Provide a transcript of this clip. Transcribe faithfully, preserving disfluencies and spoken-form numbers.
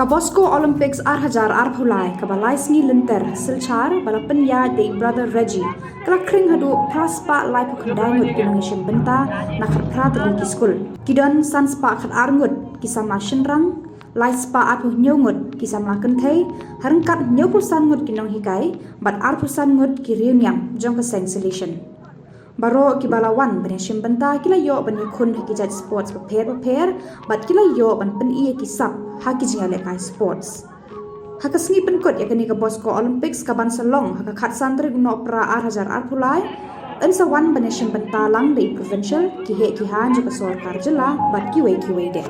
Bosco Olympics ar hajar arphew lai kaba lai sngi lynter ha Silchar ba la pynïaid da i Brother Reggie ka la khring haduh phra spah laiphew khyndai ngut ki nongïashim bynta na khatphra tylli ki skul. Ki don san spah khatar ngut ki samla shynrang, lai spah arphew hynñiew ngut ki samla kynthei, ha ryngkat hynñiewphew san ngut ki nonghikai bad arphew san ngut ki riewniam jong ka seng Salesian. Baroh kiba la wan ban ïashim bynta ki la ïoh ban ïakhun ha ki jait sports bapher bapher bad ki la ïoh ban pyni ïa ki sap ha ki jingïalehkai sports. Ha ka sngi pynkut ïa kane ka Bosco Olympics kaban sa long ha ka khatsan tarik u Nohprah ar hajar arphew lai, yn sa wan ban ïashim bynta lang da i Provincial, ki heh ki hain jong ka sorkar jylla bad kiwei kiwei de.